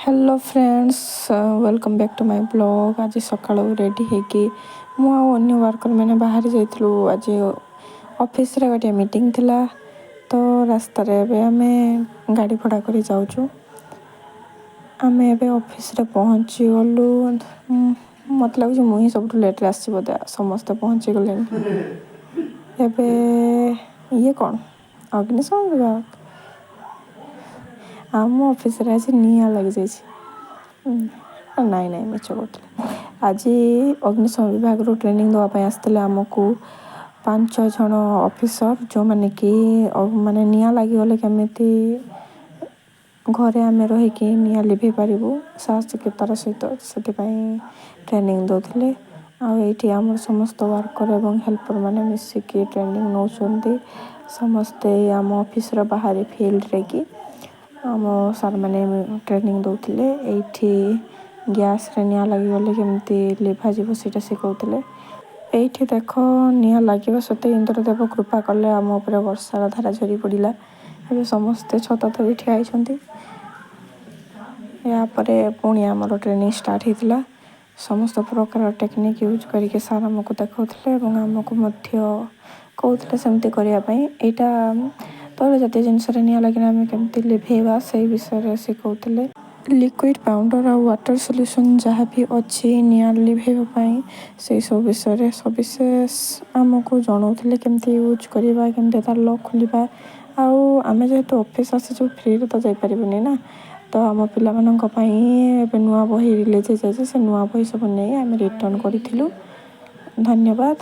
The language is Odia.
Hello friends, welcome back to my vlog. ଆଜି ସକାଳୁ ରେଡ଼ି ହେଇକି ମୁଁ ଆଉ ଅନ୍ୟ ୱାର୍କର୍ ମାନେ ବାହାରି ଯାଇଥିଲୁ। ଆଜି ଅଫିସରେ ଗୋଟିଏ ମିଟିଂ ଥିଲା, ତ ରାସ୍ତାରେ ଏବେ ଆମେ ଗାଡ଼ି ଭଡ଼ା କରି ଯାଉଛୁ। ଆମେ ଏବେ ଅଫିସରେ ପହଞ୍ଚିଗଲୁ। ମୋତେ ଲାଗୁଛି ମୁଁ ହିଁ ସବୁଠୁ ଲେଟ୍ରେ ଆସିଛି ବୋଧେ, ସମସ୍ତେ ପହଞ୍ଚିଗଲେଣି ଏବେ। ଇଏ କ'ଣ ଅଗ୍ନିଶମ ବିଭାଗ? ଆମ ଅଫିସରେ ଆଜି ନିଆଁ ଲାଗିଯାଇଛି। ନାଇଁ ନାଇଁ, ମିଛ କହୁଥିଲି। ଆଜି ଅଗ୍ନିଶମ ବିଭାଗରୁ ଟ୍ରେନିଂ ଦେବା ପାଇଁ ଆସିଥିଲେ ଆମକୁ ପାଞ୍ଚ ଜଣ ଅଫିସର, ଯେଉଁମାନେ କି ମାନେ ନିଆଁ ଲାଗିଗଲେ କେମିତି ଘରେ ଆମେ ରହିକି ନିଆଁ ଲିଭେଇ ପାରିବୁ ସାହସିକତାର ସହିତ, ସେଥିପାଇଁ ଟ୍ରେନିଂ ଦେଉଥିଲେ। ଆଉ ଏଇଠି ଆମର ସମସ୍ତ ୱାର୍କର ଏବଂ ହେଲ୍ପର ମାନେ ମିଶିକି ଟ୍ରେନିଂ ନେଉଛନ୍ତି ସମସ୍ତେ। ଆମ ଅଫିସର ବାହାରେ ଫିଲ୍ଡରେ କି ଆମ ସାର୍ମାନେ ଟ୍ରେନିଂ ଦେଉଥିଲେ। ଏଇଠି ଗ୍ୟାସ୍ରେ ନିଆଁ ଲାଗିଗଲେ କେମିତି ଲିଭାଯିବ, ସେଇଟା ଶିଖଉଥିଲେ। ଏଇଠି ଦେଖ, ନିଆଁ ଲାଗିବା ସତ୍ତ୍ୱେ ଇନ୍ଦ୍ରଦେବ କୃପା କଲେ, ଆମ ଉପରେ ବର୍ଷାର ଧାରା ଝରି ପଡ଼ିଲା। ଏବେ ସମସ୍ତେ ଛତା ଧରି ଠିଆ ହେଇଛନ୍ତି। ଏହାପରେ ପୁଣି ଆମର ଟ୍ରେନିଂ ଷ୍ଟାର୍ଟ ହେଇଥିଲା। ସମସ୍ତ ପ୍ରକାର ଟେକ୍ନିକ୍ ୟୁଜ୍ କରିକି ସାର୍ ଆମକୁ ଦେଖାଉଥିଲେ ଏବଂ ଆମକୁ ମଧ୍ୟ କହୁଥିଲେ ସେମିତି କରିବା ପାଇଁ। ଏଇଟା ତୈଳ ଜାତୀୟ ଜିନିଷରେ ନିଆଁ ଲାଗିଲେ ଆମେ କେମିତି ଲିଭେଇବା, ସେଇ ବିଷୟରେ ଶିଖଉଥିଲେ। ଲିକ୍ୱିଡ଼, ପାଉଡ଼ର ଆଉ ୱାଟର୍ ସଲ୍ୟୁସନ୍ ଯାହା ବି ଅଛି ନିଆଁ ଲିଭେଇବା ପାଇଁ, ସେଇ ସବୁ ବିଷୟରେ ସବିଶେଷ ଆମକୁ ଜଣାଉଥିଲେ, କେମିତି ୟୁଜ୍ କରିବା, କେମିତି ତା'ର ଲକ୍ ଖୋଲିବା। ଆଉ ଆମେ ଯେହେତୁ ଅଫିସ୍ ଆସିଛୁ, ଫ୍ରିରେ ତ ଯାଇପାରିବୁନି ନା। ତ ଆମ ପିଲାମାନଙ୍କ ପାଇଁ ଏବେ ନୂଆ ବହି ରିଲିଜ୍ ହେଇଯାଇଛି, ସେ ନୂଆ ବହି ସବୁ ନେଇ ଆମେ ରିଟର୍ଣ୍ଣ କରିଥିଲୁ। ଧନ୍ୟବାଦ।